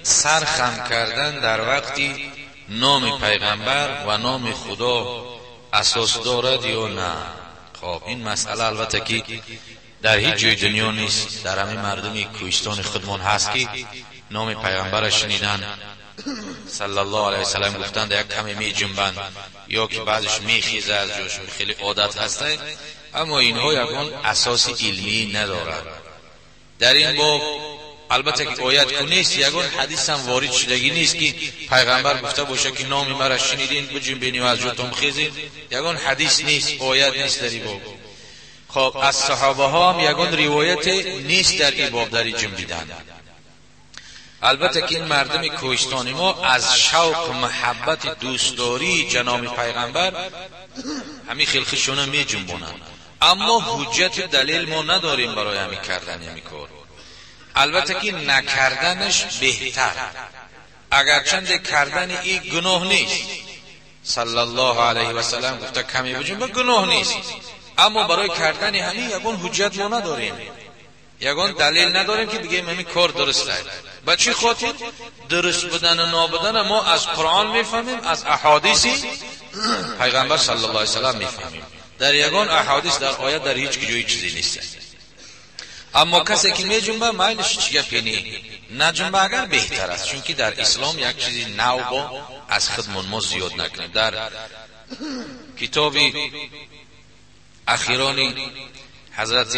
سر خم کردن در وقتی نام پیغمبر و نام خدا اساس دارد یا نه؟ خب این مسئله البته که در هیچ جای دنیا نیست، در همه مردمی کوهستان خودمون هست که نام پیغمبر شنیدن صلی الله علیه وسلم گفتند یک کمی می جنبند یا که بعضش میخیزه از جاشون، خیلی عادت هسته، اما اینها یکان اساس علمی ندارد. در این باب البته که آیت کو نیست، یگان حدیث هم وارد شدگی نیست که پیغمبر گفته باشه که نام مرا شنیدین بجنبین و از جاتون خیزین، یگان حدیث نیست، آیت نیست در این باب. خب از صحابه ها هم یگان روایت نیست در این باب در این جنبیدن. البته که این مردم کوهستان ما از شوق محبت دوستداری جناب پیغمبر همین خلخشونه می جنبونند، اما حجت دلیل ما نداریم برای همین کردن همین کار. البته که نکردنش بهتر، اگرچند کردن این گناه نیست، صلی الله علیه و سلم گفته کمی بجنبه گناه نیست، اما برای کردن همین یگان حجت ما نداریم، یگان دلیل نداریم که بگیم همین کار درست است. به چی خاطر؟ درست بودن و نابودن ما از قرآن میفهمیم، از احادیث پیغمبر صلی الله علیه و سلم میفهمیم. در یگان احادیث در آیت در هیچ جای چیزی نیست. اما کسی که می جنبه میلش چی گپی نی، نجنبه اگر بهتر است، چون که در اسلام یک چیزی نو با از خودمون ما زیاد نکنیم. در کتاب اخیرانی حضرت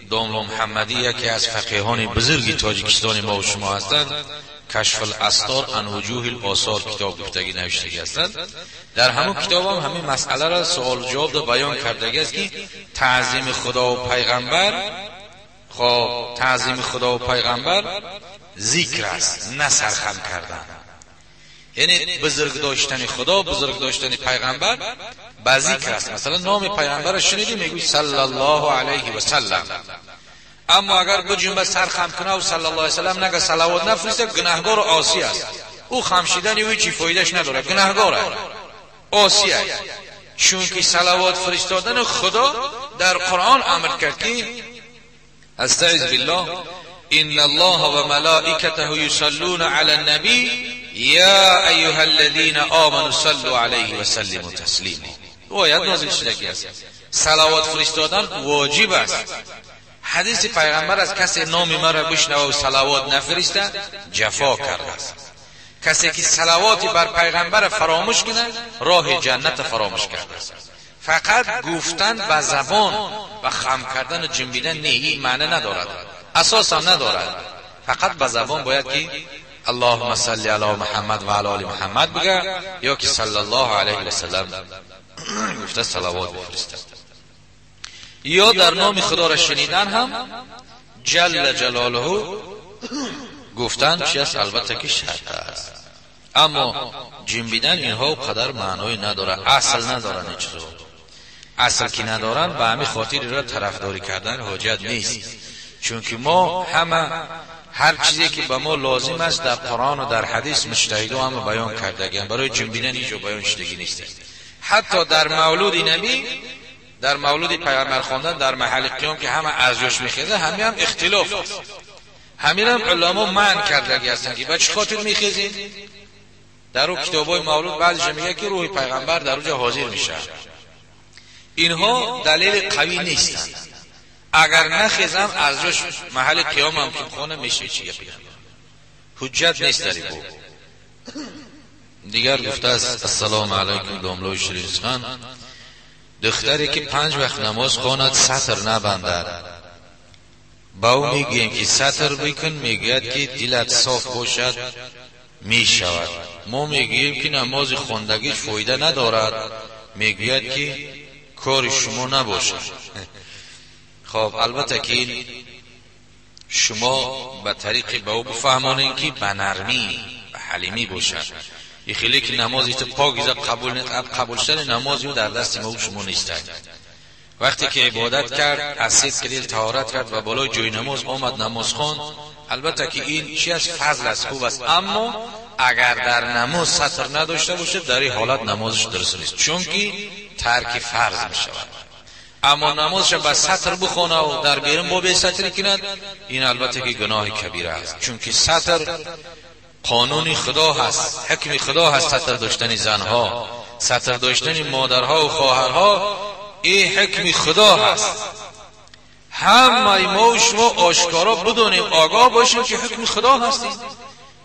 داملا محمدی یکی از فقیهان بزرگ تاجیکستان ما و شما هستند، کشف الاستار عن وجوه الاثار کتاب گفتگی نوشتگی هستند. در همون کتاب هم همین مسئله را سوال و جواب بیان کردگی است که تعظیم خدا و پیغمبر، خب تعظیم خدا و پیغمبر ذکر است، نه سرخم کردن. یعنی بزرگ داشتن خدا، بزرگ داشتن پیغمبر به ذکر است. مثلا نام پیغمبر شنیدی میگوی صلی الله علیه و سلم، اما اگر بجنبه سر خم کنه و صلی الله علیه و سلم نگه، صلوات نفرسته، گناهگار و عاصی است. او خم شدن او چی فایدهش نداره، گناهگار است، عاصی است. چون که صلوات فرستادن خدا در قرآن امر کرد که استعذ بالله ان الله و ملائکته یصلون علی النبی یا ایها الذین آمنوا صلوا علیه و سلموا تسلیما. آیت نازل شده است. صلوات فرستادن واجب است. حدیث پیغمبر از کسی نام مرا بشنوه و صلوات نفرسته جفا کرده است. کسی که صلوات بر پیغمبر فراموش کنه راه جنت فراموش کرده است. فقط گفتن به زبان و خم کردن و جنبیدن نه، این معنی ندارد، اساس هم ندارد. فقط به زبان باید که اللهم صل علی محمد و علی آل محمد بگه یا که صلی الله علیه و سلم گفته صلوات بفرسته. یا در نام خدا را شنیدن هم جل جلاله گفتن چی است؟ البته که شرط است. اما جنبیدن اینها قدر معنای نداره، اصل ندارن این چیزا، اصل که ندارن به همین خاطر را طرفداری کردن حاجت نیست. چون که ما همه هر چیزی که به ما لازم است در قرآن و در حدیث مجتهدان هم بیان کردگی، برای جنبیدن هیچ بیان شدگی نیست. حتی در مولود نبی، در مولود پیغمبر خواندن در محل قیام که همه از جاش میخیزه، همین هم اختلاف است. همین هم علما منع کردگی هستند که به چه خاطر میخیزید؟ در او کتابای مولود بعضیش میگه که روح پیغمبر در اونجا حاضر میشه. اینها دلیل قوی نیستند. اگر نخیزم از جاش محل قیام هم که بخونه میشه چی گپی، حجت نیست در این باب. دیگر گفته است السلام علیکم داملوی شیرین سخن، دختری که 5 وقت نماز خواند ستر نبندد، با او میگیم که ستر بکن، میگوید که دلت صاف باشد میشود. ما میگوییم که نماز خواندگیش فایده ندارد، میگوید که کار شما نباشد. خب البته که شما به طریق به او بفهمانین که به نرمی به حلیمی باشد. این خیلی که نمازی تو پاک قبول قبول شدن نمازی او در دست ما و شما نیست. وقتی که عبادت کرد، از سید کلیل طهارت کرد و بالای جای نماز آمد نماز خواند، البته که این چی از فضل است، خوب است، اما اگر در نماز ستر نداشته باشه در این حالت نمازش درست نیست، چون که ترک فرض می شود. اما نمازش به ستر بخونه و در بیرون با به ستر کند، این البته که گناه کبیره است، چون که ستر قانون خدا هست، حکم خدا هست. ستر داشتن زنها، ستر داشتن مادرها و خواهرها، این حکم خدا هست. همه ما و شما آشکارا بدونیم، آگاه باشیم که حکم خدا هستیم.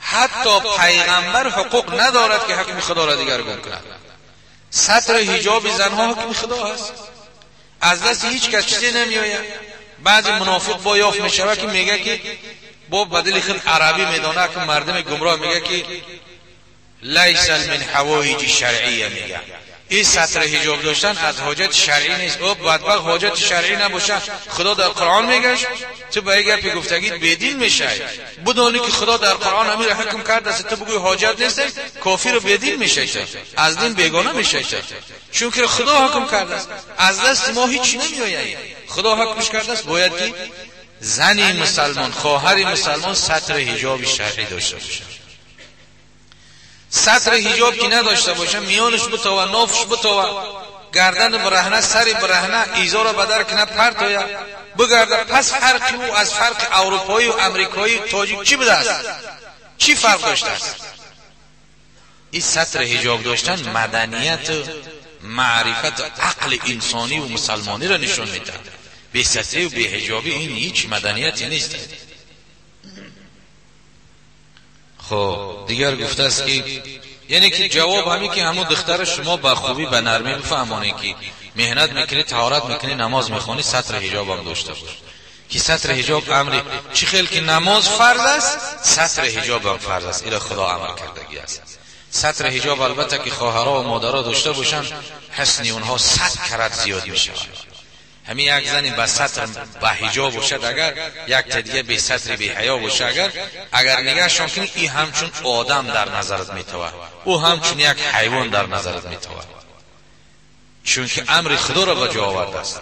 حتی پیغمبر حقوق ندارد که حکم خدا را دیگر گم کند. ستر حجاب زنها حکم خدا هست، از دست هیچ کس چیزی نمی آید. بعضی منافق با یافت می شود که میگه که با بدل خود عربی میدانه که مردم گمراه، میگه که لیس من حوایج شرعیه. میگه این ستر حجاب داشتن از حاجت شرعی نیست. او بدبخت، حاجت شرعی نباشه خدا در قرآن میگه؟ تو با یک گپی گفتگی بیدین میشه. بدونی که خدا در قرآن همین حکم کرده است، تو بگوی حاجت نیست، کافر و بیدین میشه، از دین بیگانه میشه. چون که خدا حکم کرده است، از دست ما هیچ نمیآید. خدا حکمش کرده است، باید که زنی مسلمان، خواهر مسلمان ستر حجاب شرعی داشته باشه. ستر حجاب که نداشته باشه، میانش بتوه، نافش بتوه، گردن برهنه، سر برهنه، ایزار بدر کنه، پرتویا بگرده، پس فرق او از فرق اروپایی و امریکایی و تاجیک چی بوده است؟ چی فرق داشته است؟ این ستر حجاب داشتن مدنیت و معرفت و عقل انسانی و مسلمانی را نشون میده. بی ستری و بی حجابی این هیچ مدنیتی نیست. خب، دیگر گفته است که یعنی که جواب همی که همون دختر شما به خوبی، به نرمی بفهمانه که محنت میکنی، طهارت میکنی، نماز میخوانی، ستر حجاب هم داشته باش. که ستر حجاب امری چی خیلی که نماز فرض است، ستر حجاب هم فرض است. اینا خدا امر کردگی است. ستر حجاب البته که خواهرها و مادرها داشته باشن، حسنی اونها 100 کرت زیاد میشود. همین یک زنی به ستر، به حجاب باشد، اگر یک تدیگه به ستر، به حیا باشه، اگر نگهشان کنی، ای همچون آدم در نظرت میتوه، او همچون یک حیوان در نظرت میتوه، چون که امر خدا را به جا آورده است.